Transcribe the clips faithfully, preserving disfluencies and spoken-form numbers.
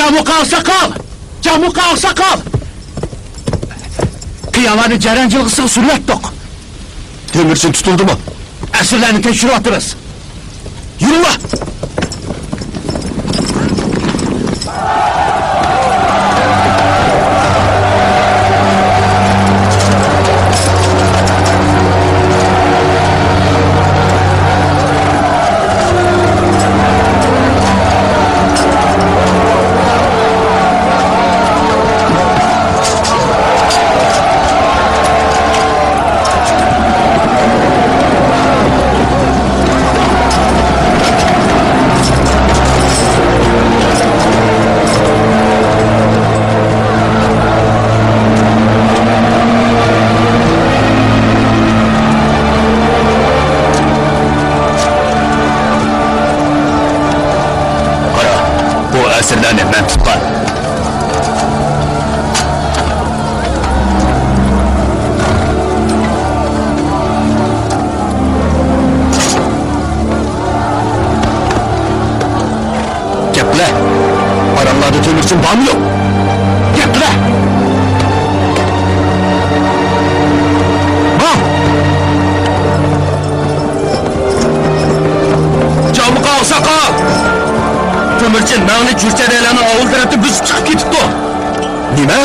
جامۇقا ئاقساقال! جامۇقا ئاقساقال! قىيالارنى جەرەن جىلغىسىغا سۈرۈۋەتتۇق. تۆمۈرچىن تۇتۇلدىمۇ؟ ئەسىرلەرنى تەكشۈرۈۋاتىمىز. يۈرۈڭلار! قارا، بۇ ئەسىرلەرنى مەن تۇتقان. گەپ قىلە! ئاراڭلاردا تۆمۈرچىن بارمۇ يوق؟ گەپ قىلە! بار! جامۇقا ئاقساقال! تۆمۈرچىن مەڭلى جۈرچەدەيلەرنىڭ ئاۋۇلى تەرەپتە بۆسۈپ چىقىپ كېتىپتۇ. نېمە؟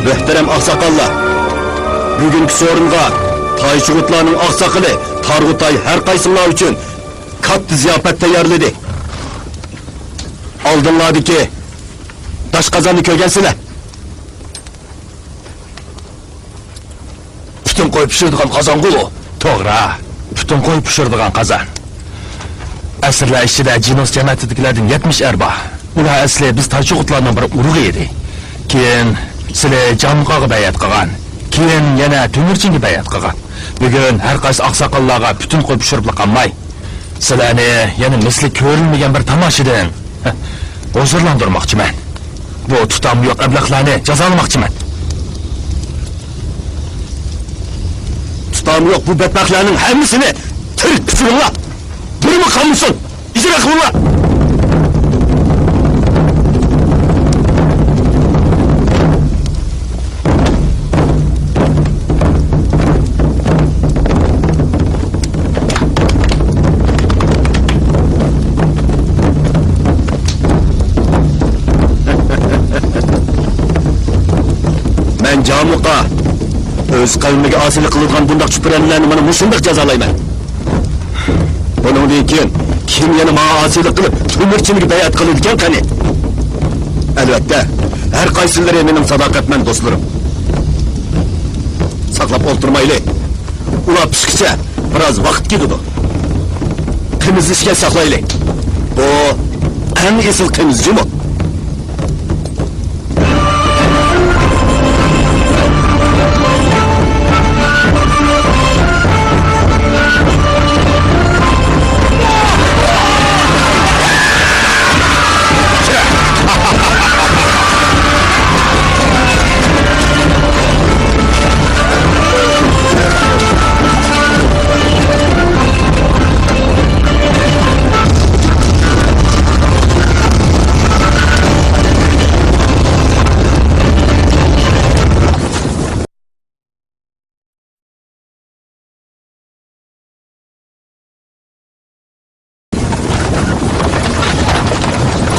مۆھتەرەم ئاقساقاللار، بۈگۈنكى سورۇنغا تايچۇغۇتلارنىڭ ئاقساقىلى تارغۇتاي ھەر قايسىڭلار ئۈچۈن كاتتا زىياپەت تەييارلىدى. ئالدىڭلاردىكى داش قازاننى كۆرگەنسىلەر. پۈتۈن قوي پىشۇرىدىغان قازانغۇ ئۇ. توغرا، پۈتۈن قوي پىشۇرىدىغان قازان. ئەسىرلەر ئىچىدە جىنوس جەمەتىدىكىلەردىن يەتمىش ئەر بار. ئۇلار ئەسلى بىز تايچۇغۇتلارنىڭ بىر ئۇرۇقى ئىدى. كېيىن سىلى جامۇقاغا بەيئەت قىلغان. كېيىن يەنە تۆمۈرچىنگە بەيئەت قىلغان. بۈگۈن ھەر قايسى ئاقساقاللارغا پۈتۈن قوي پىشۇرۇپلا قالماي، سىلەرنى يەنە مىسلى كۆرۈلمىگەن بىر تاماشىدىن ھۇزۇرلاندۇرماقچىمەن. بۇ تۇتامى يوق ئەبلەخلەرنى جازالىماقچىمەن. تۇتامى يوق بۇ بەتبەختلەرنىڭ ھەممىسىنى تىرىك پىشۇرۇڭلار. بىرىمۇ قالمىسۇن. ئىجرا قىلىڭلار. مەن جامۇقا ئۆز قەۋمىگە ئاسىيلىق قىلىدىغان بۇنداق چۈپرەنلەرنى مانا مۇشۇنداق جازالايمەن. بۇنىڭدىن كېيىن كىم يەنە ماڭا ئاسىيلىق قىلىپ، تۆمۈرچىنگە بەيئەت قىلىدىكەن قېنى؟ ئەلۋەتتە، ھەر قايسىلىرى مېنىڭ ساداقەتمەن دوستلىرىم. ساقلاپ ئولتۇرمايلى. ئۇلار پىشقىچە بىراز ۋاقىت كېتىدۇ. قىمىزلىشىشكە ساقلايلى. بۇ ئەڭ ئېسىل قىمىز جۇمۇ.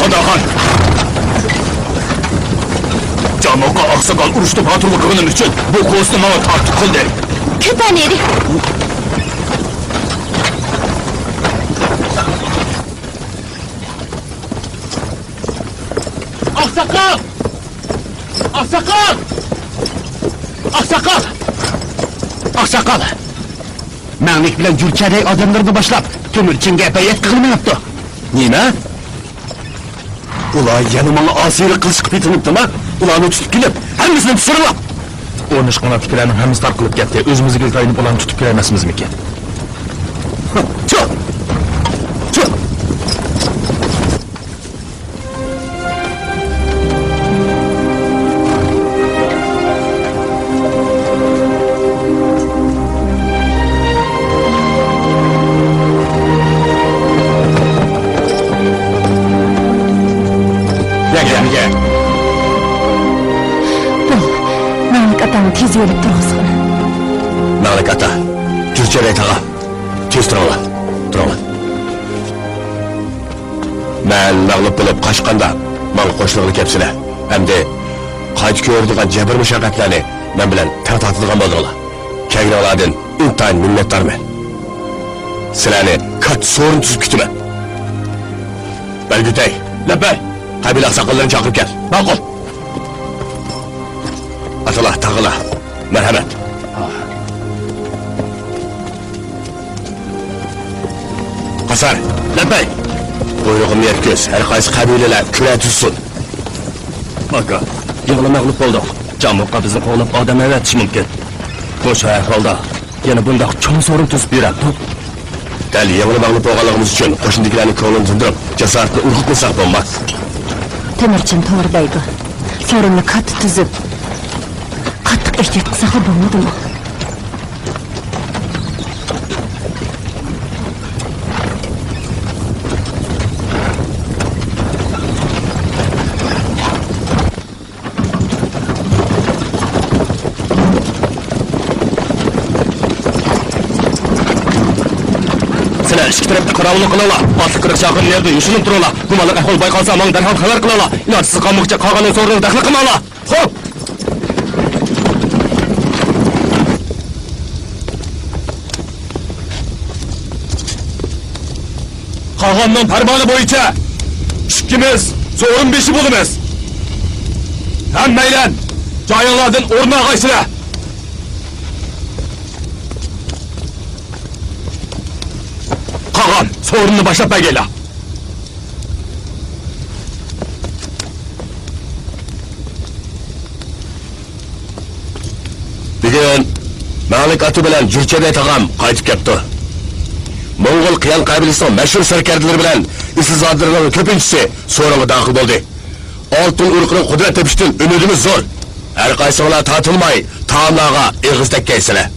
قاداخان! جامۇقا ئاقساقال ئۇرۇشتا باتۇرلۇق قىلغىنىم ئۈچۈن بۇ كوزىنى ماڭا تارتۇق قىلدى. كۆپەن ئىدى. ئاقساقال! ئاقساقال! ئاقساقال! ئاقساقال! مەڭلىك بىلەن جۈرچەدەي ئادەملىرىنى باشلاپ، تۆمۈرچىنگە بەيئەت قىلغىلى مېڭىپتۇ. نېمە؟ ئۇلار يەنە ماڭا ئاسىيلىق قىلىشقا پېتىنىپتىما؟ ئۇلارنى تۇتۇپ كېلىپ، ھەممىسىنى پىشۇرۇڭلار! ئون ئۈچ قاناتتىكىلەرنىڭ ھەممىسى تارقىلىپ كەتتى. ئۆزىمىزگىلا تايىنىپ ئۇلارنى تۇتۇپ كېلەلمەسمىزمىكىن؟ چۇ! چۇ! ئاغا، تېز تۇرۇڭلار، تۇرۇڭلار. مەن مەغلۇپ بولۇپ قاچقاندا، ماڭا قوشۇلغىلى كەپسىلە. ئەمدى قايتا كۆرىدىغان جەبىر-مۇشەققەتلەرنى مەن بىلەن تەڭ تارتىدىغان بولدۇڭلار. كەلگىنىڭلاردىن ئىنتايىن مىننەتدارمەن. سىلەرنى كاتتا سورۇن تۈزۈپ كۈتىمەن. بەلگۈتەي. لەببەي. قەبىلە ئاقساقاللىرىنى چاقىرىپ كەل. ماقۇل. ئاتىلار، تاغىلار، مەرھەمەت. قاسار. لەببەي. بۇيرۇقۇمنى يەتكۈز، ھەر قايسى قەبىلىلەر كۈرە تۈزسۇن. ئاكا، يەنىلا مەغلۇپ بولدۇق. جامۇققا بىزنى قوغلاپ ئادەم ئەۋەتىشى مۇمكىن. مۇشۇ ئەھۋالدا يەنە بۇنداق چوڭ سورۇن تۈزۈپ يۈرەتتۇق. دەل يېڭىلا مەغلۇپ بولغانلىقىمىز ئۈچۈن قوشنىدىكىلەرنىڭ كۆڭلىنى تىندۇرۇپ، جاسارىتىنى ئۇرغۇتمىساق بولماس. تۆمۈرچىم توغرا دەيدۇ. سورۇننى كاتتا تۈزۈپ، قاتتىق ئېھتىيات قىلساقلا بولمىدىمۇ؟ سىلەر ئىككى تەرەپتە قاراۋۇللۇق قىلىڭلار. ئاتلىق قىرىق چاقىرىم يەردە يوشۇرۇنۇپ تۇرۇڭلار. گۇمانلىق ئەھۋال بايقالسا، ماڭا دەرھال خەۋەر قىلىڭلار. ئىناۋەتسىز قالمىغۇچە قالغاننىڭ سورۇنىغا دەخلى قىلماڭلار. خوپ! قاغاننىڭ پەرمانى بويىچە ئىككىمىز سورۇن بېشى بولىمىز. ھەممەيلەن جايىڭلاردىن ئورۇن ئالغايسىلەر. قاغان، سورۇننى باشلاپ بەرگەيلا. بۈگۈن مەلىك ئاتا بىلەن جۈرچەبەي تاغام قايتىپ كەپتۇ. موڭغۇل قىيان قەبىلىسىنىڭ مەشھۇر سەركەردىلىرى بىلەن ئېسىلزادىلىرىنىڭ كۆپىنچىسى سورۇنغا داخىل بولدى. ئالتۇن ئۇرۇقنىڭ قۇدرەت تېپىشىدىن ئۈمىدىمىز زور. ھەر قايسىڭلار تارتىنماي تائاملارغا ئېغىز تەگكەيسىلەر.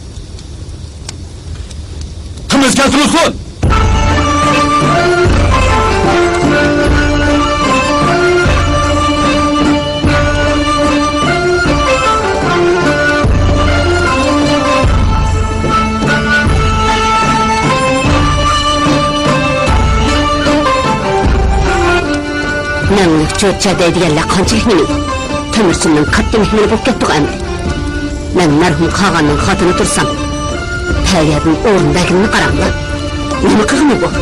قىمىز كەلتۈرۈلسۇن! مەڭلىك جۆرچە دەيدىغانلار قانچىلىك نېمە؟ تۆمۈرچىمنىڭ كاتتا مېھمىنى بولۇپ كەتتۇق ئەمدى. مەن مەرھۇم قاغاننىڭ خاتىنى تۇرسام، پەرىيادىن ئورۇن بەرگىنىنى قاراڭلار. نېمە قىلغىنى بۇ؟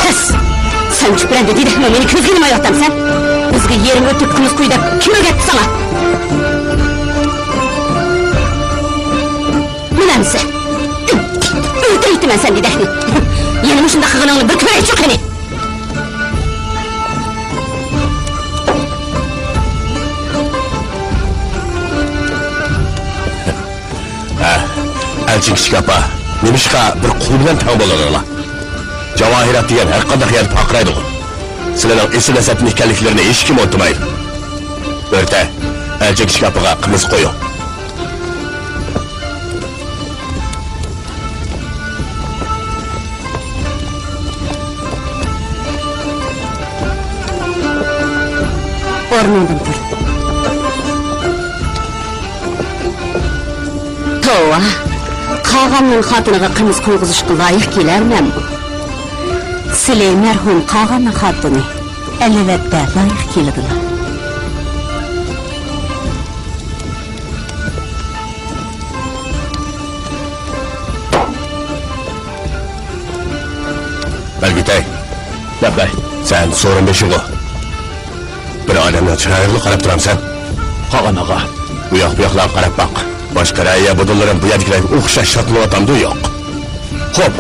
پەس! سەن چۈپرەندە دېدەكمۇ مېنى كۆزگە ئىلمايۋاتامسەن؟ بىزگە يېرىم ئۆتۈك قىمىز قۇي دەپ كىم ئۆگەتتى ساڭا؟ مانا ئەمسە. ئۆلتۈرۈۋېتىمەن سەن دېدەكنى. يەنە مۇشۇنداق قىلغىنىڭنى بىر كۆرەيچۇ قېنى. ھە، ئەلچى كىچىك ئاپا، نېمىشقا بىر قۇل بىلەن تەڭ بولىدىلا؟ جاۋاھىرات دېگەن ھەر قانداق يەردە پارقىرايدىغۇ. سىلەرنىڭ ئېسىل نەسەبتىن ئىكەنلىكلىرىنى ھېچكىم ئۇنتۇمايدۇ. ئۆرتە، ئەلچى كىچىك ئاپىغا قىمىز قويۇڭ. ئورنۇڭدىن تۇر. توۋا، قاغاننىڭ خاتىنىغا قىمىز قويغۇزۇشقا لايىق كېلەرمەنمۇ؟ سىلى مەرھۇم قاغاننىڭ خاتىنى، ئەلۋەتتە، لايىق كېلىدىلا. بەلگۈتەي. لەببەي. سەن سورۇن بېشىغۇ. بىر ئادەمنىڭ چىرايىغىلا قاراپ تۇرامسەن؟ قاغان ئاغا. ئۇياق-بۇياقلارغا قاراپ باق. باشقا رەئىيە بۇدۇنلىرىم بۇ يەردىكىلەرگە ئوخشاش شادلىنىۋاتامدۇ؟ يوق. خوپ.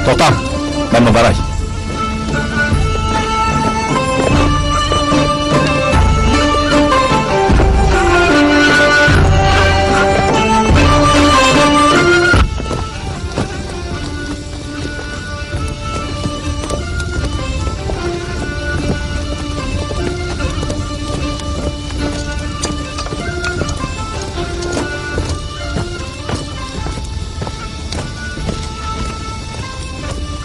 توختاڭ، مەنمۇ باراي.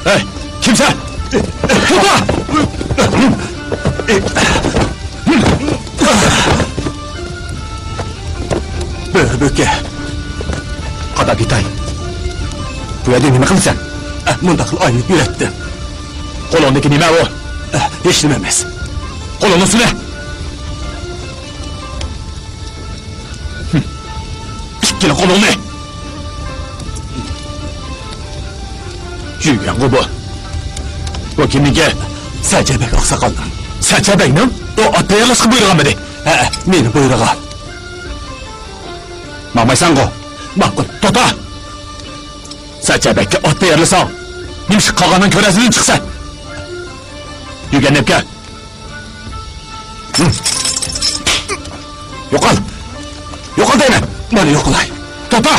ھەي، كىمسەن؟ توختا! بۆرە بۆكە. قاداكىتاي، بۇ يەردە نېمە قىلىسەن؟ ئە، مۇنداقلا ئايلىنىپ يۈرەتتىم. قولۇڭدىكى نېمە ئۇ؟ ئە، ھېچنېمە ئەمەس. قولۇڭنى سىلە. ئىككىلا قولۇڭنى. يۈگەنغۇ بۇ. بۇ كىمنىڭكى؟ سەچەبەگ ئاقساقالنىڭ. سەچەبەگنىڭ؟ ئۇ ئات تەييارلاشقا بۇيرۇغانمىدى؟ ھەئە، مېنى بۇيرۇغان. ماڭمايسەنغۇ؟ ماقۇل. توختا! سەچەبەگكە ئات تەييارلىساڭ، نېمىشقا قاغاننىڭ كۆرەزىدىن چىقىسەن؟ يۈگەن ئەپكە. يوقال! يوقال دەيمەن! مانا يوقىلاي! توختا!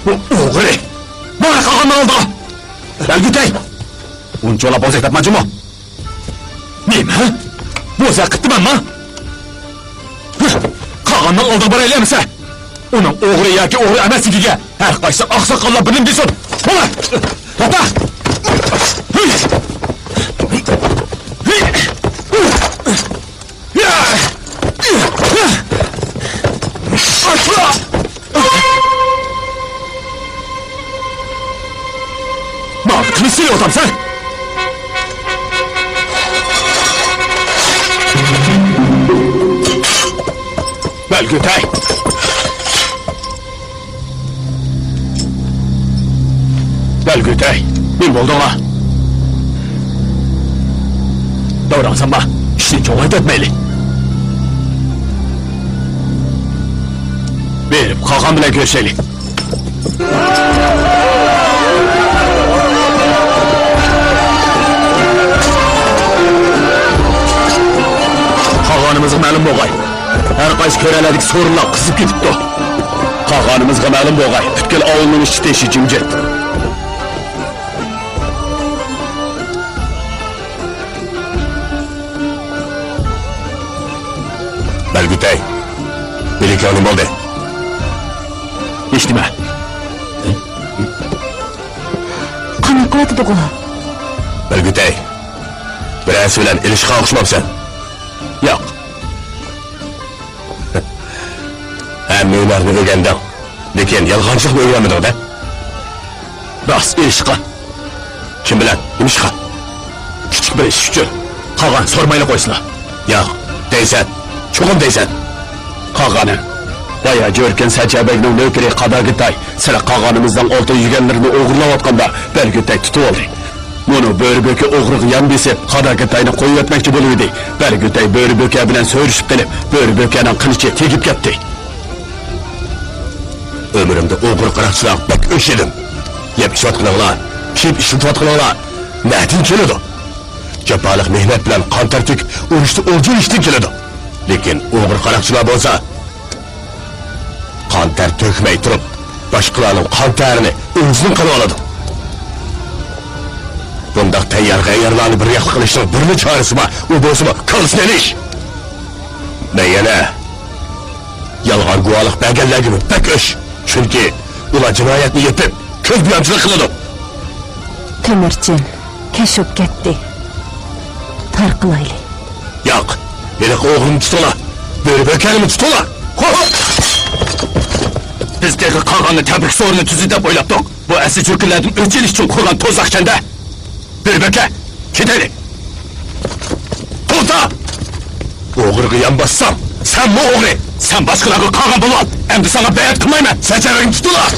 ئوغرى! ماڭا قاغاننىڭ ئالدىغا! بەلگۈتەي! ئۇنچىۋالا بوزەك تاپماچۇمۇ؟ نېمە؟ بوزەك قىپتىمەنما؟ قاغاننىڭ ئالدىغا بارايلى ئەمىسە! ئۇنىڭ ئوغرى ياكى ئوغرى ئەمەسلىكىگە ھەر قايسى ئاقساقاللار بىر نېمە دېسۇن! بولە! توختا! ماڭا قىلىچ سېلىۋاتامسەن؟ بەلگۈتەي! بەلگۈتەي، نېمە بولدۇڭا؟ داۋراڭسانما، ئىشنى چوڭايتىۋەتمەيلى. بېرىپ قاغان بىلەن كۆرۈشەيلى. قاغانىمىزغا مەلۇم بولغاي، ھەر قايسى كۆرەلەردىكى سورۇنلار قىزىپ كېتىپتۇ. قاغانىمىزغا مەلۇم بولغاي، پۈتكۈل ئاۋۇلنىڭ ئىچى تېشى جىمجىت. بەلگۈتەي، بىلىكىڭ نېمە بولدى؟ ھېچنېمە. قان ئېقىۋاتىدىغۇ؟ بەلگۈتەي، بىرەرسى بىلەن ئېلىشقان ئوخشىمامسەن؟ ياق. ھەممە ھۈنەرنى ئۆگەندىڭ، لېكىن يالغانچىلىقنى ئۆگەنمىدىڭ-دە؟ راست، ئېلىشقان. كىم بىلەن؟ نېمىشقا؟ كىچىك بىر ئىش ئۈچۈن. قاغان سورىمايلا قويسىلا. ياق، دەيسەن. چوقۇم دەيسەن. قاغانىم، بايا جۆركەن سەچەبەگنىڭ نۆكىرى قاداكىتاي سىلەر قاغانىمىزنىڭ ئالتۇن يۈگەنلىرىنى ئوغرىلاۋاتقاندا بەلگۈتەي تۇتۇۋالدى. مۇنۇ بۆرە بۆكە ئوغرىغا يان بېسىپ، قاداكىتاينى قويۇۋەتمەكچى بولۇۋىدى. بەلگۈتەي بۆرە بۆكە بىلەن سۆرۈشۈپ قېلىپ، بۆرە بۆكەنىڭ قىلىچى تېگىپ كەتتى. ئۆمرۈمدە ئوغرى قاراقچىلارغا بەك ئۆچ يېدىم. يەپ ئىچىۋاتقىنىڭلار، كىيىپ ئىشلىتىۋاتقىنىڭلار نەدىن كېلىدۇ؟ جاپالىق مېھنەت بىلەن قان تەر تۆكۈپ ئۇرۇشتا ئولجا ئېلىشتىن كېلىدۇ. لېكىن ئوغرى قاراقچىلار بولسا، قان تەر تۆكمەي تۇرۇپ، باشقىلارنىڭ قان تەرىنى ئۆزىنىڭ قىلىۋالىدۇ. بۇنداق تەييار غەييارلارنى بىر ياقلىق قىلىشنىڭ بىرلا چارىسى بار، ئۇ بولسىمۇ كاللىسىنى ئېلىش. مەن يەنە يالغان گۇۋاھلىق بەرگەنلەرگىمۇ بەك ئۆچ. چۈنكى ئۇلار جىنايەتنى يېپىپ، كۆز بۇيانچىلىق قىلىدۇ. تۆمۈرچىن، كەچ بولۇپ كەتتى. تارقىلايلى. ياق، ھېلىقى ئوغرىنى تۇتۇڭلار. بۆرە بۆكەنىمۇ تۇتۇڭلار. خوپ! بىز تېخى قاغاننى تەبرىك سورۇنى تۈزدى دەپ ئويلاپتۇق. بۇ ئەسلى جۈركىلەردىن ئۆچ ئېلىش ئۈچۈن قۇرغان توزاقكەن-دە. بۆرە بۆكە، كېتەيلى! توختا! ئوغرىغا يان باسساڭ، سەنمۇ ئوغرى! سەن باشقىلارغا قاغان بولۇۋال! ئەمدى ساڭا بەئەپ قىلمايمەن! سەچەبەگنى تۇتۇڭلار!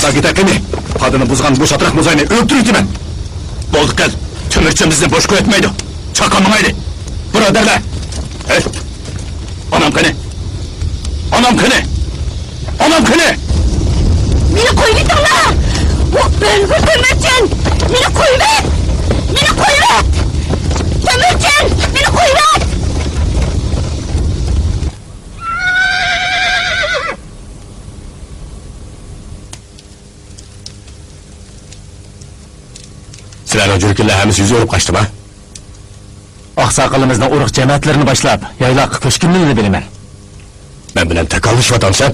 ئاگىتە قېنى؟ پادىنى بۇزغان بۇ شاتراق موزاينى ئۆلتۈرۈۋېتىمەن. بولدى قىل، تۆمۈرچى بىزنى بوش قويۇۋەتمەيدۇ. چاققان ماڭايلى. بۇرادەرلەر! ھەي! ئانام قېنى؟ ئانام قېنى؟ ئانام قېنى؟ مېنى قويۇۋېتىڭلار! بۇ ئۆلگۈر تۆمۈرچىن! مېنى قويۇۋەت! مېنى قويۇۋەت! تۆمۈرچىن! مېنى قويۇۋەت! سىلەرنىڭ جۈركىلەر ھەممىسى يۈز ئۆرۈپ قاچتىما؟ ئاقساقىلىمىزنىڭ ئۇرۇق جەمەتلىرىنى باشلاپ، يايلاققا كۆچكىنىنى بىلىمەن. مەن بىلەن تاكاللىشىۋاتامسەن؟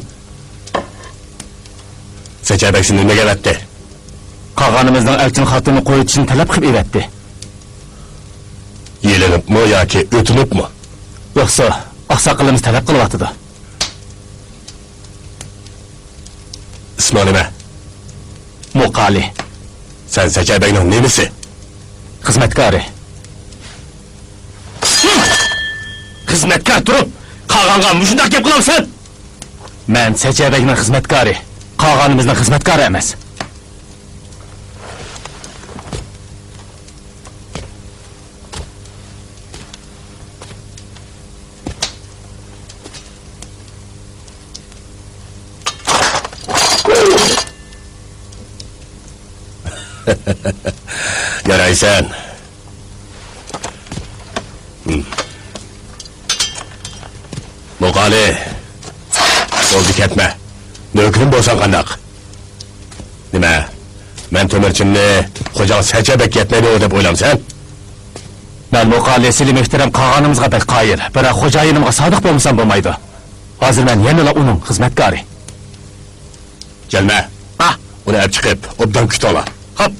سەچەبەگ سېنى نېمىگە ئەۋەتتى؟ قاغانىمىزنىڭ ئەلچىن خاتۇننى قويۇۋېتىشنى تەلەپ قىلىپ ئېۋەتتى. يېلىنىپمۇ ياكى ئۆتۈنۈپمۇ؟ يوقسا، ئاقساقىلىمىز تەلەپ قىلىۋاتىدۇ. ئىسمىڭ نېمە؟ موقالى. سەن سەچەبەگنىڭ نېمىسى؟ خىزمەتكارى. خىزمەتكار تۇرۇپ، قاغانغا مۇشۇنداق گەپ قىلامسەن؟ مەن سەچەبەگنىڭ خىزمەتكارى، قاغانىمىزنىڭ خىزمەتكارى ئەمەس. يارايسەن. ھىم. موقالى. بولدى، كەتمە. نۆكىرىم بولساڭ قانداق؟ نېمە؟ مەن تۆمۈرچىننى خوجاڭ سەچەبەگكە يەتمەيدۇ دەپ ئويلامسەن؟ مەن موقالى سىلى مۆھتەرەم قاغانىمىزغا بەك قايىل، بىراق خوجايىنىمغا سادىق بولمىسام بولمايدۇ. ھازىر مەن يەنىلا ئۇنىڭ خىزمەتكارى. جەلمە. ھا. ئۇنى ئەپ چىقىپ، ئوبدان كۈتۈڭلار. خوپ.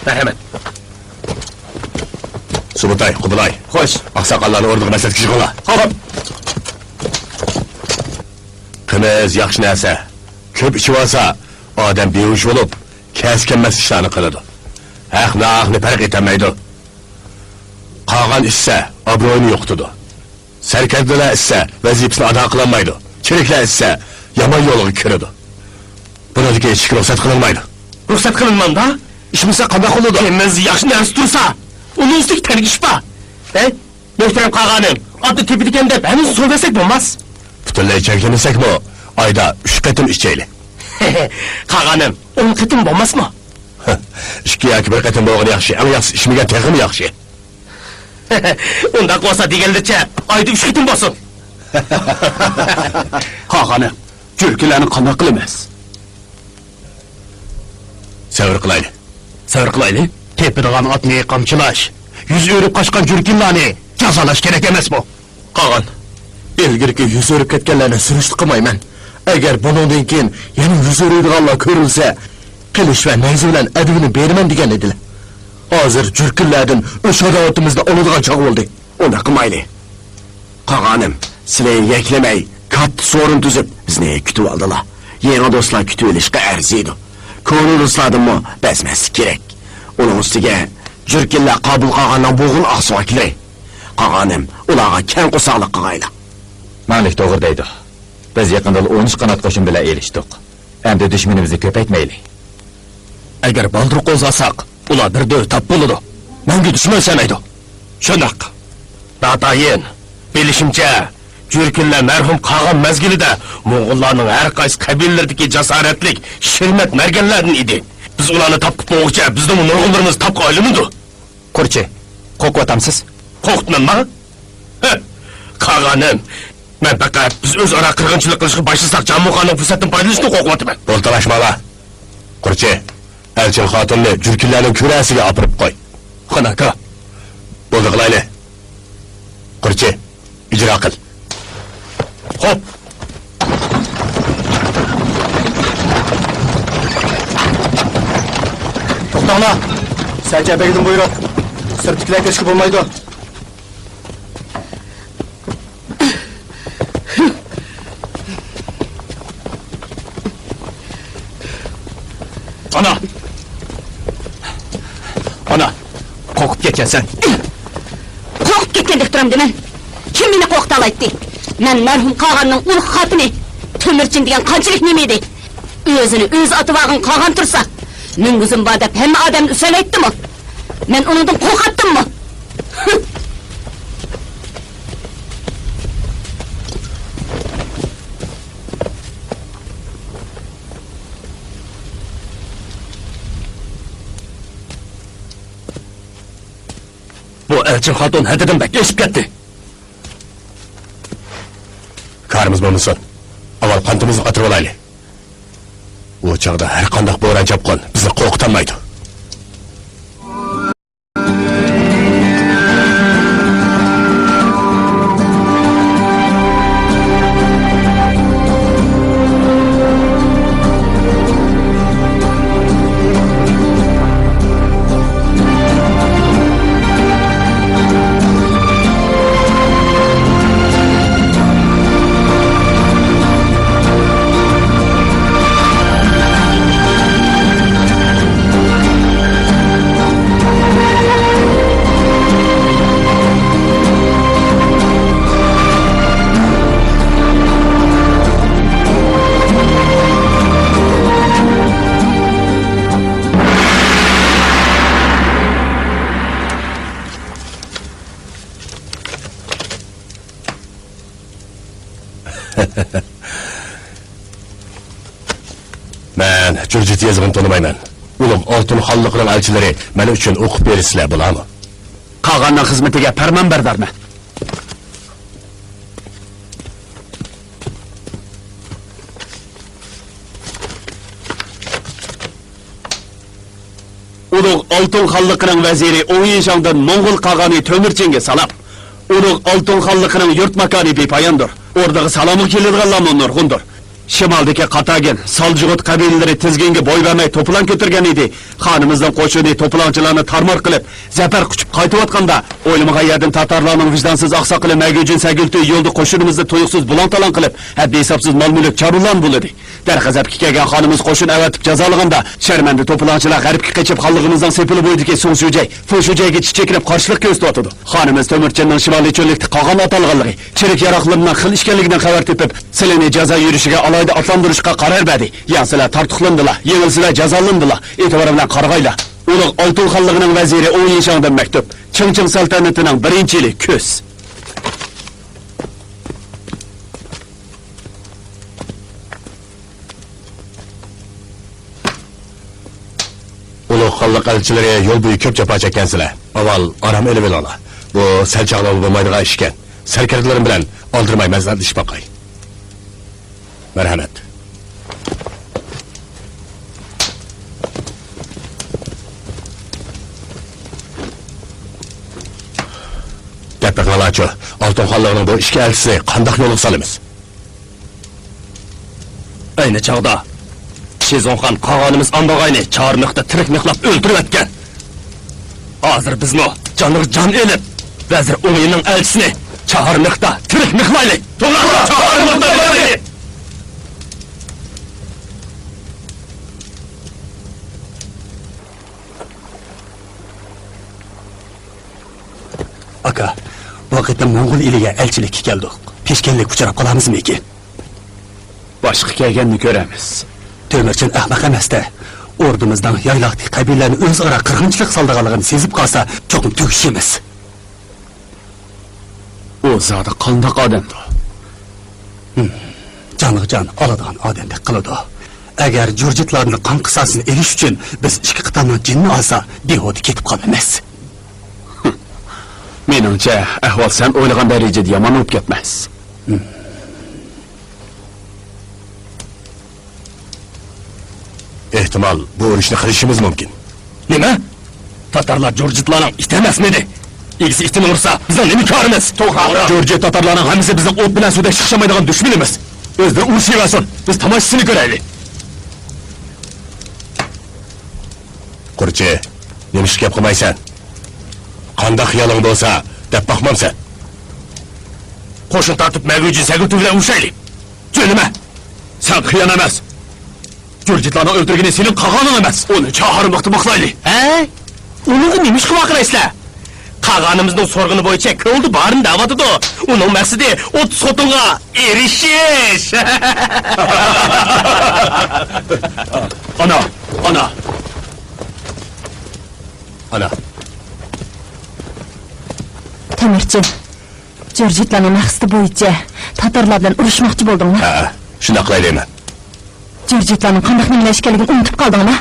مەرھەمەت. سۇبۇتاي، قۇبۇلاي. خوش. ئاقساقاللارنى ئورنىغا مەسلىھەتكە يىغىڭلار. خوپ. قىمىز ياخشى نەرسە. كۆپ ئىچىۋالسا، ئادەم بىھوش بولۇپ، كەسكەنمەس ئىشلارنى قىلىدۇ. ھەق ناھەقنى پەرق ئېتەلمەيدۇ. قاغان ئىچسە، ئابرۇيىنى يوقىتىدۇ. سەركەردىلەر ئىچسە، ۋەزىپىسىنى ئادا قىلالمايدۇ. چىرىكلەر ئىچسە، يامان يولغا كىرىدۇ. بۇنىڭدىكى ئىچىشكە رۇخسەت قىلىنمايدۇ. رۇخسەت قىلىنمامدا؟ ئىچمىسە قانداق بولىدۇ؟ قىمىز ياخشى نەرسە تۇرسا، ئۇنىڭ ئۈستىگە تەرگىشىش بار. ھەي، مۆھتەرەم قاغانىم، ئاتنى تېپىدىكەن دەپ ھەممىسىنى سوۋۇرۇۋەتسەك بولماس؟ پۈتۈنلەي چەكلىمىسەكمۇ، ئايدا ئۈچ قېتىم ئىچەيلى. قاغانىم، ئون قېتىم بولماسمۇ؟ ئىككى ياكى بىر قېتىم بولغىنى ياخشى، ئەڭ ياخشىسى ئىچمىگەن تېخىمۇ ياخشى. ئۇنداق بولسا دېگەنلىرىچە ئايدا ئۈچ قېتىم بولسۇن. قاغانىم، جۈركىلەرنى قانداق قىلىمىز؟ سەۋر قىلايلى. سەۋر قىلايلى؟ تېپىدىغان ئاتنى قامچىلاش، يۈز ئۆرۈپ قاچقان جۈركىلارنى جازالاش كېرەك ئەمەسمۇ؟ قاغان، ئىلگىرىكى يۈز ئۆرۈپ كەتكەنلەرنى سۈرۈشتە قىلمايمەن. ئەگەر بۇنىڭدىن كېيىن يەنە يۈز ئۆرۈيدىغانلار كۆرۈلسە، قىلىچ ۋە نەيزە بىلەن ئەدىۋىنى بېرىمەن دېگەن ئىدىلە. ھازىر جۈركىلەردىن ئۆچ-ھاداۋىتىمىزنى ئالىدىغان چاغ بولدى. ئۇنداق قىلمايلى. قاغانىم، سىلى يەكلىمەي، كاتتا سورۇن تۈزۈپ، بىزنى كۈتۈۋالدىلا. يېڭى دوستلار كۈتۈۋېلىشقا ئەرزىيدۇ. كونا دوستلاردىنمۇ بەزمەسلىك كېرەك. ئۇنىڭ ئۈستىگە، جۈركىلەر قابۇل قاغاننىڭ بوغۇن ئاقسۇ ۋەكىلى. قاغانىم، ئۇلارغا كەڭ قورساقلىق قىلغايلا. مالىك توغرا دەيدۇ. بىز يېقىندىلا ئون ئۈچ قانات قوشۇن بىلەن ئېلىشتۇق. ئەمدى دۈشمىنىمىزنى كۆپەيتمەيلى. ئەگەر بالدۇر قوزغىساق، ئۇلار بىر دۆت تاپ بولىدۇ. مەڭگۈ دۈشمەن ئۆلشەلمەيدۇ. شۇنداق. ناتايىن، بىلىشىمچە، جۈركىلەر مەرھۇم قاغان مەزگىلىدە موڭغۇللارنىڭ ھەر قايسى قەبىلىلىرىدىكى جاسارەتلىك، شىرمەت مەرگەنلەردىن ئىدى. بىز ئۇلارنى تاپ قۇتۇلغۇچە بىزنىڭمۇ نۇرغۇنلىرىمىز تاپقا ئايلىنىدۇ. قۇرچى، قورقۇۋاتامسىز؟ قورقۇتمامما؟ ھە، قاغانىم، مەن پەقەت بىز ئۆزئارا قىرغىنچىلىق قىلىشقا باشلىساق جامۇخانىڭ پۇرسەتتىن پايدىلىنىشىدىن قورقۇۋاتىمەن. بولتىراشماڭلار. قۇرچى، ئەلچىن خاتۇننى جۈركىلەرنىڭ كۈرەسىگە ئاپىرىپ قوي. خان ئاكا. بولدى قىلايلى. قۇرچى، ئىجرا قىل. خوپ. توختاڭلار! سەچەبەگدىن بۇيرۇق. سىرتتىكىلەر كىرىشكە بولمايدۇ. ئانا! ئانا! قورقۇپ كەتكەنسەن. قورقۇپ كەتكەندەك تۇرامدىمەن؟ كىم مېنى قورقۇتالايتتى؟ مەن مەرھۇم قاغاننىڭ ئۇلۇغ خاتىنى. تۆمۈرچىن دېگەن قانچىلىك نېمە ئىدى؟ ئۆزىنى ئۆزى ئاتىۋالغان قاغان تۇرسا، مۈڭگۈزۈم بار دەپ ھەممە ئادەمنى ئۈسەلەيتتىمۇ؟ مەن ئۇنىڭدىن قورقاتتىممۇ؟ بۇ ئەلچىن خاتۇن ھەددىدىن بەك ئېشىپ كەتتى. كارىمىز بولمىسۇن. ئاۋۋال قانىتىمىزنى قاتۇرۇۋالايلى. ئۇ چاغدا ھەر قانداق بوران-چاپقۇن بىزنى قورقۇتالمايدۇ. مەن جۇرجىت يېزىقىنى تونۇمايمەن. ئۇلۇغ ئالتۇن خانلىقىنىڭ ئەلچىلىرى مەن ئۈچۈن ئوقۇپ بېرىسىلەر، بولامۇ؟ قاغاننىڭ خىزمىتىگە پەرمانبەردارمەن. ئۇلۇغ ئالتۇن خانلىقىنىڭ ۋەزىرى ئوڭ يىشاڭدىن موڭغۇل قاغانى تۆمۈرچىنگە سالام. ئۇلۇغ ئالتۇن خانلىقىنىڭ يۇرت ماكانى بىپاياندۇر. ئوردىغا سالامغا كېلىدىغانلارمۇ نۇرغۇندۇر. شىمالدىكى قاتاگىن، سالجۇغۇت قەبىلىلىرى تىزگىنگە بوي بەرمەي توپىلاڭ كۆتۈرگەن ئىدى. خانىمىزنىڭ قوشۇنى توپىلاڭچىلارنى تارمار قىلىپ، زەپەر قۇچۇپ قايتىۋاتقاندا، ئويلىمىغان يەردىن تاتارلارنىڭ ۋىجدانسىز ئاقساقىلى مەگۈجۈن سەگۈلتۈي يولدا قوشۇنىمىزنى تۇيۇقسىز بۇلاڭ-تالاڭ قىلىپ، ھەددى-ھېسابسىز مال-مۈلۈك چارۋىلارنى بۇلىدى. دەرغەزەپكە كەلگەن خانىمىز قوشۇن ئەۋەتىپ جازالىغاندا، شەرمەندە توپىلاڭچىلار غەربكە قېچىپ، خانلىقىمىزنىڭ سېپىلى بويىدىكى سۇڭ شۈجەي، فۇ شۈجەيگىچە چېكىنىپ قارشىلىق كۆرسىتىۋاتىدۇ. خانىمىز تۆمۈرچىننىڭ شىمالىي چۆللۈكتە قاغان ئاتالغانلىقى، چېرىك-ياراقلىرىنىڭ خىل ئىكەنلىكىدىن خەۋەر تېپىپ، سىلىنى جازا يۈرۈشىگە ئالاھىدە ئاتلاندۇرۇشقا قارار بەردى. يەڭسىلەر تارتۇقلىنىدىلا، يېڭىلسىلەر جازالىنىدىلا. ئېتىبار بىلەن قارىغايلا. ئۇلۇغ ئالتۇن خانلىقىنىڭ ۋەزىرى ئوڭ يىشاڭدىن مەكتۇپ. چىڭچىڭ سەلتەنىتىنىڭ بىرىنچى يىلى كۈز. ئۇلۇغ خانلىق ئەلچىلىرى يول بويى كۆپ جاپا چەككەنسىلەر. ئاۋۋال ئارام ئېلىۋېلىڭلار. بۇ سەل چاغلىۋالغىلى بولمايدىغان ئىشكەن. سەركەردىلىرىم بىلەن ئالدىرىماي مەسلىھەتلىشىپ باقاي. مەرھەمەت. دەپ بېقىڭلارچۇ، ئالتۇن خانلىقىنىڭ بۇ ئىككى ئەلچىسىنى قانداق يولغا سالىمىز؟ ئەينى چاغدا شىزۇڭخان قاغانىمىز ئامباغاينى چاھارمىختا تىرىك مىخلاپ ئۆلتۈرۈۋەتكەن. ھازىر بىزمۇ جانغا جان ئېلىپ، ۋەزىر ئوڭيىنىڭ ئەلچىسىنى چاھارمىختا تىرىك مىخلايلى! توغرا! چاھارمىختا مىخلايلى! ئاكا، بۇ قېتىم موڭغۇل ئېلىگە ئەلچىلىككە كەلدۇق. پېشكەللىككە ئۇچراپ قالارمىزمىكىن؟ باشقا كەلگەننى كۆرەرمىز. تۆمۈرچىن ئەخمەق ئەمەستە. ئوردىمىزنىڭ يايلاقتىكى قەبىلىلەرنى ئۆزئارا قىرغىنچىلىق سالىدىغانلىقىنى سېزىپ قالسا، چوقۇم تۈگىشىمىز. ئۇ زادى قانداق ئادەمدۇ؟ ھىم، جانغا جان ئالىدىغان ئادەمدەك قىلىدۇ. ئەگەر جۇرجىتلاردىن قان قىساسىنى ئېلىش ئۈچۈن بىز ئىككى قىتاننىڭ جېنىنى ئالسا، بىھۇدە كېتىپ قالىمىز. مېنىڭچە، ئەھۋال سەن ئويلىغان دەرىجىدە يامان بولۇپ كەتمەس. ھىم. ئېھتىمال، بۇ ئۇرۇشنى قىلىشىمىز مۇمكىن. نېمە؟ تاتارلار جۇرجىتلارنىڭ ئىتى ئەمەسمىدى؟ ئىگىسى ئىتىنى ئۇرسا، بىزنىڭ نېمە كارىمىز؟ توغرا. جۇرجىت تاتارلارنىڭ ھەممىسى بىزنىڭ ئوت بىلەن سۇدەك شىخشىمايدىغان دۈشمىنىمىز. ئۆزلىرى ئۇرۇشۇۋەرسۇن، بىز تاماشىسىنى كۆرەيلى. قۇرچى، نېمىشقا گەپ قىلمايسەن؟ قانداق خىيالىڭ بولسا، دەپ باقمامسەن؟ قوشۇن تارتىپ، مەگۈجى سەگۈتى بىلەن ئۇرۇشايلى. جۆلىمە! سەن خىيان ئەمەس! جۇرجىتلارنىڭ ئۆلتۈرگىنى سېنىڭ قاغانىڭ ئەمەس! ئۇنى چاھارمىختا مىخلايلى! ھە؟ ئۇنىڭغا نېمە ئىش قىلىۋاتقىلايسىلەر؟ قاغانىمىزنىڭ سورىغىنى بويىچە كۆڭلىدە بارىنى دەۋاتىدۇ. ئۇنىڭ مەقسىتى ئوتتۇز خوتۇنغا ئېرىشىش. ئانا، ئانا. ئانا. تۆمۈرچىن، جۇرجىتلارنىڭ مەقسىتى بويىچە تاتارلار بىلەن ئۇرۇشماقچى بولدۇڭمۇ؟ ھە، شۇنداقلا دەيمەن. جۇرجىتلارنىڭ قانداق نېمىلەر ئىكەنلىكىنى ئۇنتۇپ قالدىڭمۇ؟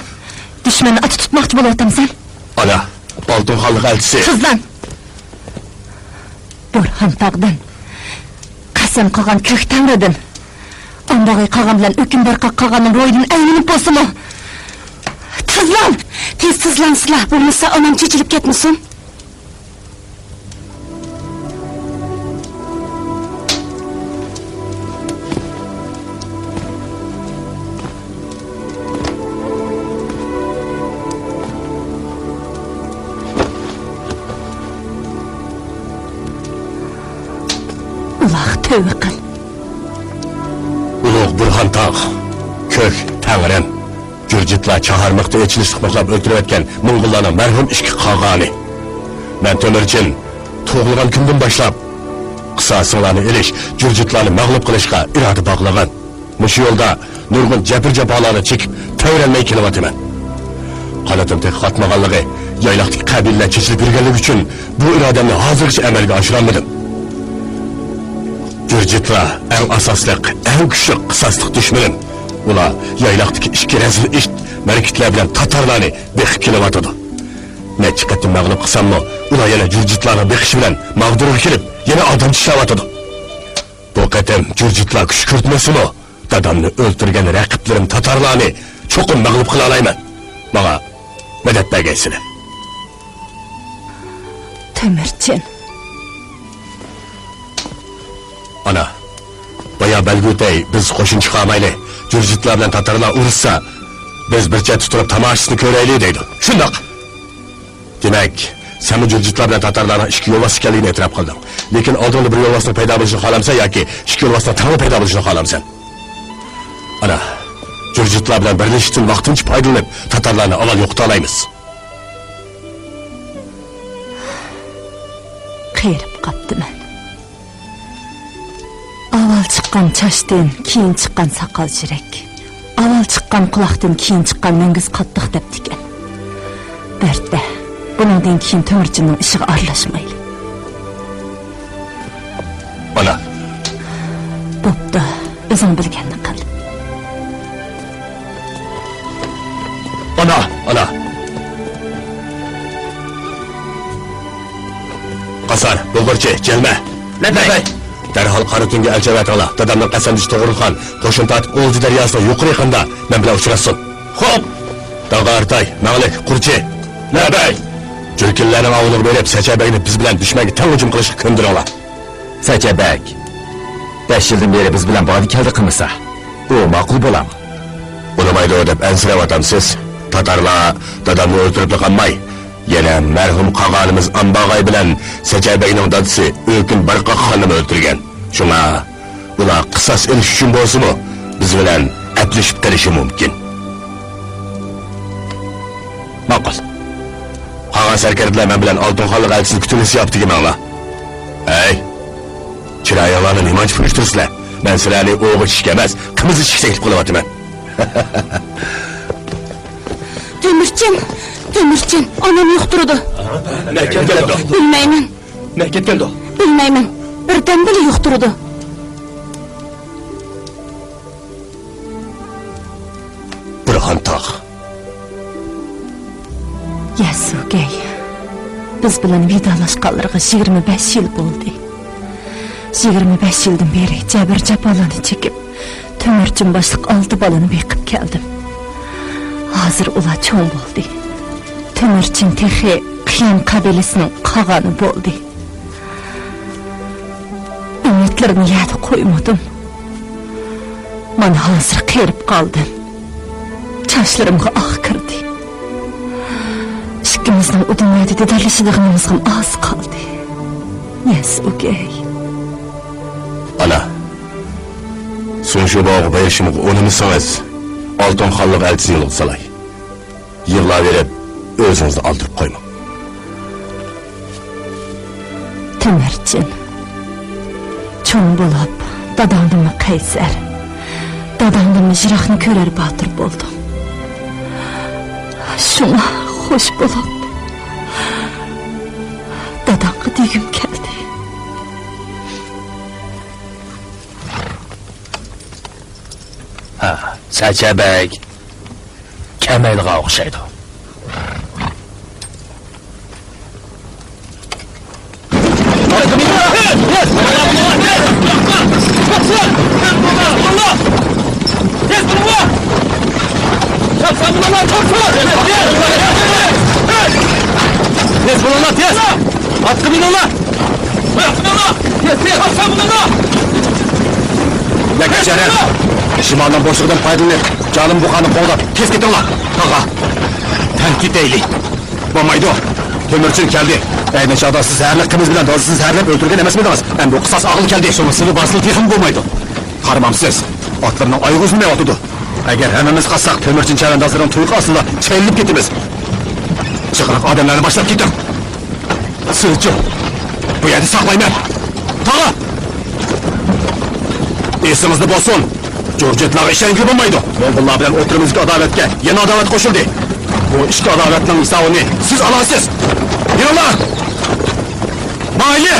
دۈشمەننى ئاتا تۇتماقچى بولۇۋاتامسەن؟ ئانا، ئالتۇن خانلىق ئەلچىسى. تىزلان! بورھان تاغدىن، قەسەم قىلغان كۆك تەڭرىدىن، ئامباغاي قاغان بىلەن ئۆكۈم بارقاق قاغاننىڭ روھىدىن ئەيمىنىپ بولسىمۇ، تىزلان! تېز تىزلانسىلا، بولمىسا ئانام چېچىلىپ كەتمىسۇن. ئۇلۇغ تۆۋە قىل. ئۇلۇغ بورھان تاغ، كۆك تەڭرىم. جۇرجىتلار چاھارمىقتا ئېچىنىشلىق مىخلاپ ئۆلتۈرۈۋەتكەن موڭغۇللارنىڭ مەرھۇم ئىككى قاغانى. مەن تۆمۈرچىن تۇغۇلغان كۈندىن باشلاپ قىساسىڭلارنى ئېلىش، جۇرجىتلارنى مەغلۇپ قىلىشقا ئىرادە باغلىغان. مۇشۇ يولدا نۇرغۇن جەبىر-جاپالارنى چېكىپ، تەۋرەنمەي كېلىۋاتىمەن. قانىتىم تېخى قاتمىغانلىقى، يايلاقتىكى قەبىلىلەر چېچىلىپ يۈرگەنلىكى ئۈچۈن بۇ ئىرادەمنى ھازىرغىچە ئەمەلگە ئاشۇرالمىدىم. جۇرجىتلار ئەڭ ئاساسلىق، ئەڭ كۈچلۈك قىساسلىق دۈشمىنىم. ئۇلار يايلاقتىكى ئىككى رەزىل ئىت، مەركىتلەر بىلەن تاتارلارنى بېقىپ كېلىۋاتىدۇ. نەچچە قېتىم مەغلۇپ قىلساممۇ، ئۇلار يەنە جۇرجىتلارنىڭ بېقىشى بىلەن ماغدۇرغا كېلىپ، يەنە ئادەم چىشلەۋاتىدۇ. بۇ قېتىم جۇرجىتلار كۈچ كۆرسەتمىسىمۇ، دادامنى ئۆلتۈرگەن رەقىبلىرىم تاتارلارنى چوقۇم مەغلۇپ قىلالايمەن. ماڭا مەدەت بەرگەيسىلەر. تۆمۈرچىن. ئانا، بايا بەلگە ئۆتەي، بىز قوشۇن چىقارمايلى. جۇرجىتلار بىلەن تاتارلار ئۇرۇشسا، بىز بىر چەتتە تۇرۇپ تاماشىسىنى كۆرەيلى دەيدۇ. شۇنداق. دېمەك، سەنمۇ جۇرجىتلار بىلەن تاتارلارنىڭ ئىككى يولۋاس ئىكەنلىكىنى ئېتىراپ قىلدىڭ. لېكىن ئالدىڭدا بىر يولۋاسنىڭ پەيدا بولۇشىنى خالامسەن ياكى ئىككى يولۋاسنىڭ تەڭلا پەيدا بولۇشىنى خالامسەن؟ ئانا، جۇرجىتلار بىلەن بىرلىشىشتىن ۋاقتىنچە پايدىلىنىپ، تاتارلارنى ئاۋۋال يوقىتالايمىز. قېرىپ قاپتىمەن. ئاۋۋال چىققان چاچتىن كېيىن چىققان ساقال چىرىك. ئاۋۋال چىققان قۇلاقتىن كېيىن چىققان مۈڭگۈز قاتتىق دەپتىكەن. بەرتە، بۇنىڭدىن كېيىن تۆمۈرچىننىڭ ئىشىغا ئارىلاشمايلى. ئانا. بوپتۇ، ئۆزۈڭ بىلگەننى قىل. ئانا، ئانا. قاسار، بۇلغۇرچى، جەلمە. لەببەي. دەرھال قارا تۈنگە ئەلچى ئەۋەتىڭلار. دادامنىڭ قەسەمدىشى توغرۇلخان قوشۇن تارتىپ ئۇلجى دەرياسىنىڭ يۇقىرى يېقىنىدا مەن بىلەن ئۇچراشسۇن. خوپ. داغا ئارتاي، مەڭلىك، قۇرچى. لەببەي. جۈركىلىلەرنىڭ ئاۋۇلىغا بېرىپ، سەچەبەگنى بىز بىلەن دۈشمەنگە تەڭ ھۇجۇم قىلىشقا كۆندۈرۈڭلار. سەچەبەگ. بەش يىلدىن بېرى بىز بىلەن باردى-كەلدى قىلمىسا، ئۇ ماقۇل بولامۇ؟ بولمايدۇ دەپ ئەنسىرەۋاتامسىز؟ تاتارلار دادامنى ئۆلتۈرۈپلا قالماي، يەنە مەرھۇم قاغانىمىز ئامباغاي بىلەن سەچەبەگنىڭ دادىسى ئۆكۈن بارقاق خاننىمۇ ئۆلتۈرگەن. شۇڭا ئۇلار قىساس ئېلىش ئۈچۈن بولسىمۇ، بىز بىلەن ئەپلىشىپ قېلىشى مۇمكىن. ماقۇل. قالغان سەركەردىلەر مەن بىلەن ئالتۇن خانلىق ئەلچىسىنى كۈتۈۋېلىش زىياپىتىگە ماڭلا. ھەي! چىرايىڭلارنى نېمانچە پۈرۈشتۈرىسىلەر؟ مەن سىلەرنى ئوغۇچ ئىشىك ئەمەس، قىمىز ئىشىك تەكلىپ قىلىۋاتىمەن. تۆمۈرچىن! تۆمۈرچىن! ئانام يۇقتۇرىدۇ. نەگە كەتكەندۇ؟ بىلمەيمەن. نەگە كەتكەندۇ؟ بىلمەيمەن. بىردەمدىلا يۇقتۇرىدۇ. بورھان تاغ. يەسۇگەي، بىز بىلەن ۋىدالاشقانلىرىغا يىگىرمە بەش يىل بولدى. يىگىرمە بەش يىلدىن بېرى جەبىر-جاپالارنى چېكىپ، تۆمۈرچىن باشلىق ئالتە بالىنى بېقىپ كەلدىم. ھازىر ئۇلار چوڭ بولدى. تۆمۈرچىن تېخى قىيان قەبىلىسىنىڭ قاغانى بولدى. ئۈمىدلىرىنى يەردە قويمىدىم. مانا ھازىر قېرىپ قالدىم. چاچلىرىمغا ئاق كىردى. ئىككىمىزنىڭ ئۇ دۇنيادا دىدارلىشىدىغىنىمىزغىمۇ ئاز قالدى. يەسۇگەي. ئانا، سۇڭشۇباغا بېرىشىمغا ئۇنىمىسىڭىز، ئالتۇن خانلىق ئەلچىسىنى يولغا سالاي. يىغلاۋېرىپ، ئۆزىڭىزنى ئالدىرىپ قويماڭ. تۆمۈرچىن، چوڭ بولۇپ، داداڭدىنمۇ قەيسەر، داداڭدىنمۇ يىراقنى كۆرەر باتۇر بولدۇڭ. شۇڭا خوش بولۇپ، داداڭغا دېگۈم كەلدى. ھە، سەچە بەگ كەمەيدىغان ئوخشايدۇ. تېز بولۇڭلار، تېز! ئاتقا مىنىڭلار! يا كەچەرەم! شىمالنىڭ بوشلۇقىدىن پايدىلىنىپ، جالىم بۇقانى قوغلاپ، تېز كېتىڭلار! تاغا! تەڭ كېتەيلى! بولمايدۇ! تۆمۈرچىن كەلدى! ئەينى چاغدا سىز زەھەرلىك قىمىز بىلەن دادىسىنى زەھەرلەپ ئۆلتۈرگەن ئەمەسمىدىڭىز؟ ئەمدى قىساس ئالغىلى كەلدى! شۇڭا سىلى بارسىلا تېخىمۇ بولمايدۇ! قارىمامسىز؟ ئاتلىرىنىڭ ئايىغى ئۈزۈلمەيۋاتىدۇ! ئەگەر ھەممىمىز قاچساق، تۆمۈرچىن چەۋەندازلىرىنىڭ تۇيىقى ئاستىدا چېلىنىپ كېتىمىز! جىقراق ئادەملەرنى باشلاپ كېتىڭ! سىلچۇ، بۇ يەردە ساقلايمەن. تاغا! ئېسىڭىزدە بولسۇن، جۇرجىتلارغا ئىشەنگىلى بولمايدۇ. موڭغۇللار بىلەن ئوتتۇرىمىزدىكى ئاداۋەتكە يەنە ئاداۋەت قوشۇلدى. بۇ ئىككى ئاداۋەتنىڭ ھېسابىنى سىز ئالارسىز. يۈرۈڭلار! مايلى!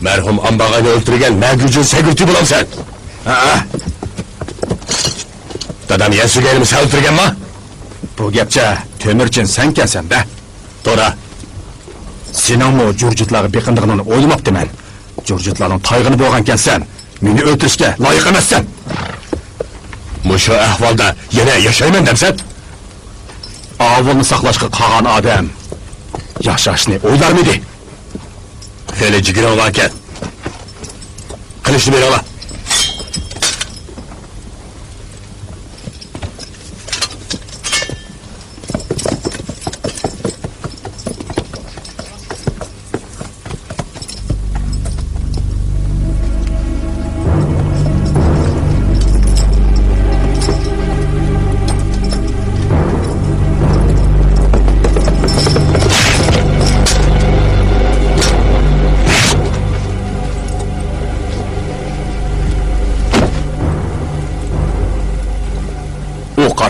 مەرھۇم ئامباغاينى ئۆلتۈرگەن مەگۈجۈن سەگۈرتى بولامسەن؟ ھە. دادام يەنسۈگەينىمۇ سەن ئۆلتۈرگەنما؟ بۇ گەپچە تۆمۈرچىن سەنكەنسەن-دە. توغرا. سېنىڭمۇ جۇرجىتلارغا بېقىنىدىغىنىڭنى ئويلىماپتىمەن. جۇرجىتلارنىڭ تايغىنى بولغانكەنسەن، مېنى ئۆلتۈرۈشكە لايىق ئەمەسسەن. مۇشۇ ئەھۋالدا يەنە ياشايمەن دەمسەن؟ ئاۋۇلنى ساقلاشقا قالغان ئادەم ياشاشنى ئويلارمىدى؟ خېلى جىگىرىڭ باركەن. قىلىچنى بېرىڭلار.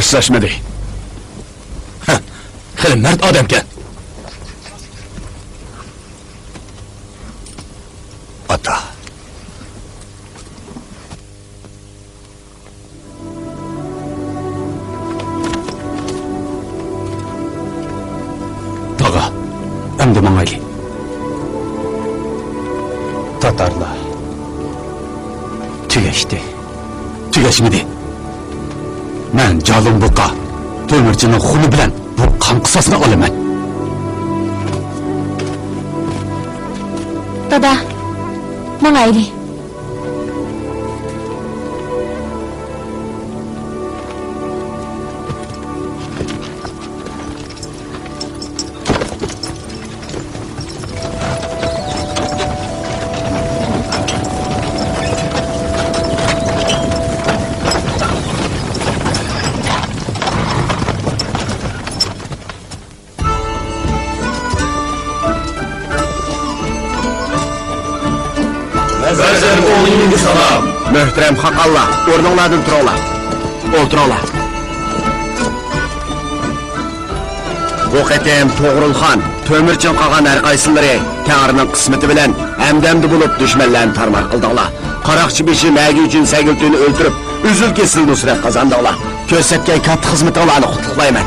سىلەشمىدى. ھە، خېلى مەرد ئادەمكەن. ئاتا. تاغا، ئەمدى ماڭايلى. تاتارلار تۈگەشتى. تۈگەشمىدى. مەن جالۇڭ بۇقا تۆمۈرچىنىڭ خۇنى بىلەن بۇ قان قىساسنى ئالىمەن. دادا، ماڭايلى. ۋەزىر ئوغلۇمغا سالام. مۆھتەرەم خاقانلار، ئورنۇڭلاردىن تۇرۇڭلار. ئولتۇرۇڭلار. بۇ قېتىم توغرۇلخان، تۆمۈرچىن قالغان ھەر قايسىلىرى تەڭرىنىڭ قىسمىتى بىلەن ھەمدەمدە بولۇپ دۈشمەنلەرنى تارمار قىلدىڭلار. قاراقچى بېشى مەگۈجىن سەگۈلتۈنى ئۆلتۈرۈپ، ئۈزۈل-كېسىل نۇسرەت قازاندىڭلار. كۆرسەتكەن كاتتا خىزمىتىڭلارنى قۇتلۇقلايمەن.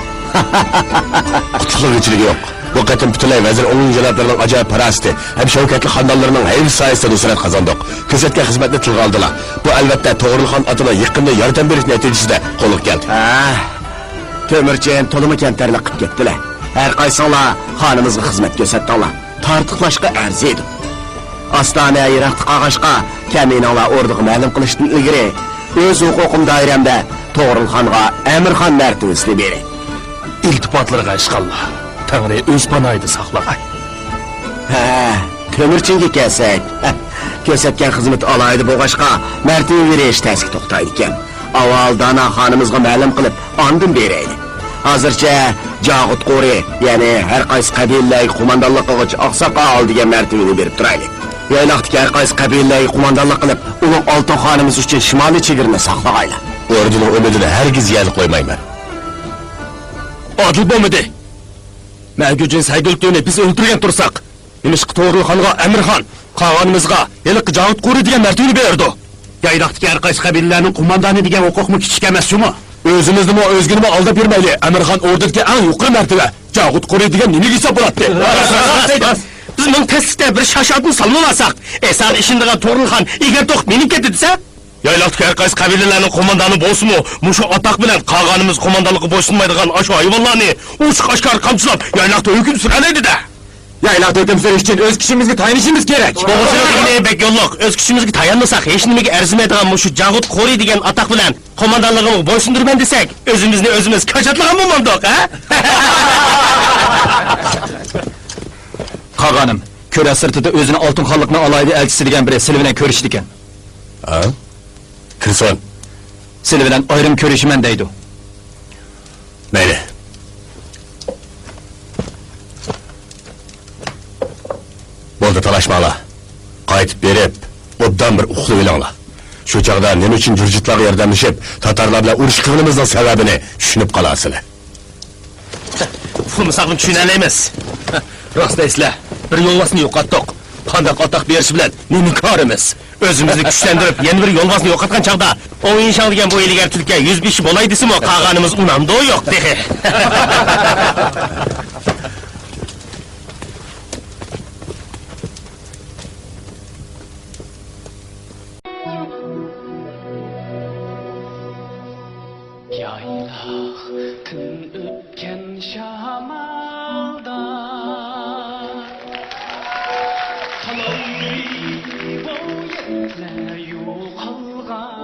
قۇتلۇقلىغۇچىلىكى يوق. بۇ قېتىم پۈتۈنلەي ۋەزىر ئوڭۇن جانابلىرىنىڭ ئاجايىپ پاراسىتى ھەم شەۋكەتلىك خانىدانلىرىنىڭ ھەيۋىسى سايىسىدا نۇسرەت قازاندۇق. كۆرسەتكەن خىزمەتنى تىلغا ئالدىلا. بۇ، ئەلۋەتتە، توغرۇلخان ئاتىنىڭ يېقىندا ياردەم بېرىش نەتىجىسىدە قولغا كەلدى. ھە، تۆمۈرچىن تولىمۇ كەمتەرلىك قىلىپ كەتتىلە. ھەر قايسىڭلار خانىمىزغا خىزمەت كۆرسەتتىڭلار. تارتۇقلاشقا ئەرزىيدۇ. ئاستانە يىراقتا قالغاچقا، كەمىنىڭلار ئوردىغا مەلۇم قىلىشتىن ئىلگىرى، ئۆز ھوقۇقۇم دائىرەمدە توغرۇلخانغا ئەمىرخان مەرتىۋىسىنى بېرەي. ئىلتىپاتلىرىغا ئىشقاللا. تەڭرى ئۆز پاناھىدا ساقلىغاي. ھە، تۆمۈرچىنگە كەلسەك، كۆرسەتكەن خىزمىتى ئالاھىدە بولغاچقا، مەرتىۋە بېرىش تەسكە توختايدىكەن. ئاۋۋال دانا خانىمىزغا مەلۇم قىلىپ، ئاندىن بېرەيلى. ھازىرچە جاغۇت قورى، يەنى ھەر قايسى قەبىلىلەرگە قوماندانلىق قىلغۇچى ئاقساقال دېگەن مەرتىۋىنى بېرىپ تۇرايلى. يايلاقتىكى ھەر قايسى قەبىلىلەرگە قوماندانلىق قىلىپ، ئۇلۇغ ئالتۇن خانىمىز ئۈچۈن شىمالىي چېگرىنى ساقلىغايلى. ئوردىنىڭ ئۈمىدىنى ھەرگىز يەردە قويمايمەن. ئادىل بولمىدى. مەگۈجىن سەگۈلتۈنى بىز ئۆلتۈرگەن تۇرساق، نېمىشقا توغرۇلخانغا ئەمىرخان، قاغانىمىزغا ھېلىقى جاۋۇت قورى دېگەن مەرتىۋىنى بېرىدۇ؟ يايلاقتىكى ھەر قايسى قەبىلىلەرنىڭ قوماندانى دېگەن ھوقۇقمۇ كىچىك ئەمەس جۇمۇ. ئۆزىمىزنىمۇ، ئۆزگىنىمۇ ئالداپ يۈرمەيلى. ئەمىرخان ئوردىدىكى ئەڭ يۇقىرى مەرتىۋە. جاغۇت قورى دېگەن نېمىگە ھېساب بولاتتى؟ بىز مۇڭ تەسلىكتە بىر شاشاتنى سالمىۋالساق، ئېسان ئىشىنىدىغان توغرۇلخان ئېگەر توقۇپ مېنىڭ كەتتى دېسە، يايلاقتىكى ھەر قايسى قەبىلىلەرنىڭ قوماندانى بولسىمۇ، مۇشۇ ئاتاق بىلەن قاغانىمىز قوماندانلىققا بويسۇنمايدىغان ئاشۇ ھايۋانلارنى ئوچۇق-ئاشكارا قامچىلاپ، يايلاقتا ھۆكۈم سۈرەلەيدۇ-دە. يايلاقتا ھۆكۈم سۈرۈش ئۈچۈن ئۆز كۈچىمىزگە تايىنىشىمىز كېرەك. بولغۇچىنىڭ دېگىنى بەك يوللۇق. ئۆز كۈچىمىزگە تايانمىساق، ھېچنېمىگە ئەرزىمەيدىغان مۇشۇ جاغۇت قورى دېگەن ئاتاق بىلەن قوماندانلىقىمغا بويسۇندۇرىمەن دېسەك، ئۆزىمىزنى ئۆزىمىز كاجاتلىغان بولمامدۇق، ھە؟ قاغانىم، كۆرە سىرتىدا ئۆزىنى ئالتۇن خانلىقنىڭ ئالاھىدە ئەلچىسى دېگەن بىرى سىلى بىلەن كۆرۈشىدىكەن. ھە؟ كىرسۇن. سىلى بىلەن ئايرىم كۆرۈشىمەن دەيدۇ. مەيلى. بولدى، تالاشماڭلار. قايتىپ بېرىپ، ئوبدان بىر ئۇخلىۋېلىڭلار. شۇ چاغدا نېمە ئۈچۈن جۇرجىتلارغا ياردەملىشىپ، تاتارلار بىلەن ئۇرۇش قىلغىنىمىزنىڭ سەۋەبىنى چۈشىنىپ قالارسىلەر. ئۇخلىمىساقمۇ چۈشىنەلەيمىز. راست دەيسىلەر، بىر يولۋاسنى يوقاتتۇق. قانداق ئاتاق بېرىش بىلەن نېمە كارىمىز؟ ئۆزىمىزنى كۈچلەندۈرۈپ، يەنە بىر يولۋاسنى يوقاتقان چاغدا، ئوڭ يىشاڭ دېگەن بۇ ھىيلىگەر تۈلكە يۈزبېشى بولاي دېسىمۇ، قاغانىمىز ئۇنامدۇ يوق تېخى. يايلاقتىن ئۆتكەن شامالدا تالاي بويەكلەر يوقالغان.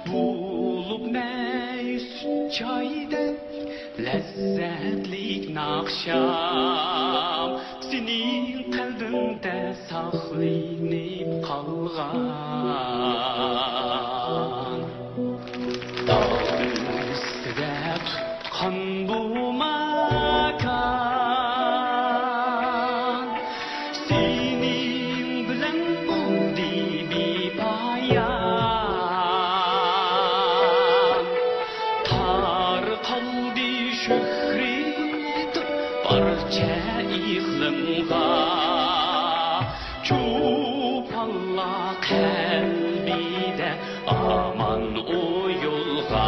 بولۇپ مەي سۈت چايدەك لەززەتلىك ناخشام، سېنىڭ قەلبىڭدە ساقلىنىپ قالغان. داغ ئۈستىدە تۇتقان بۇ ماكان، سېنىڭ بىلەن بولدى بىپايان. بارچە ئىقلىمغا چوپانلار قەلبىدە ئامان ئۇيۇلغان.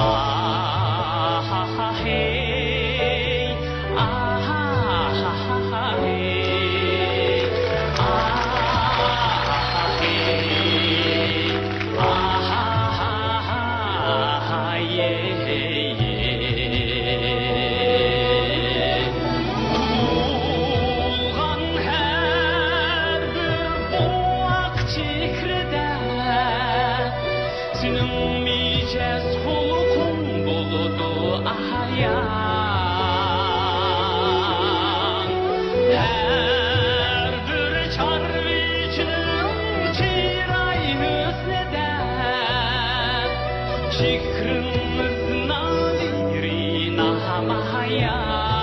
ئاھاھاھەي، ئاھاھاھەي، ئاھاھاھەي. ئاھاھاھايېيېي. تۇغۇلغان ھەر بىر بوۋاق چېھرىدە سېنىڭ مىجەز خۇلقۇڭ بولىدۇ ئايان. ھەر بىر چارۋىچىنىڭ چىراي ھۆسنىدە شېھرىڭىز نادىرى نامايان.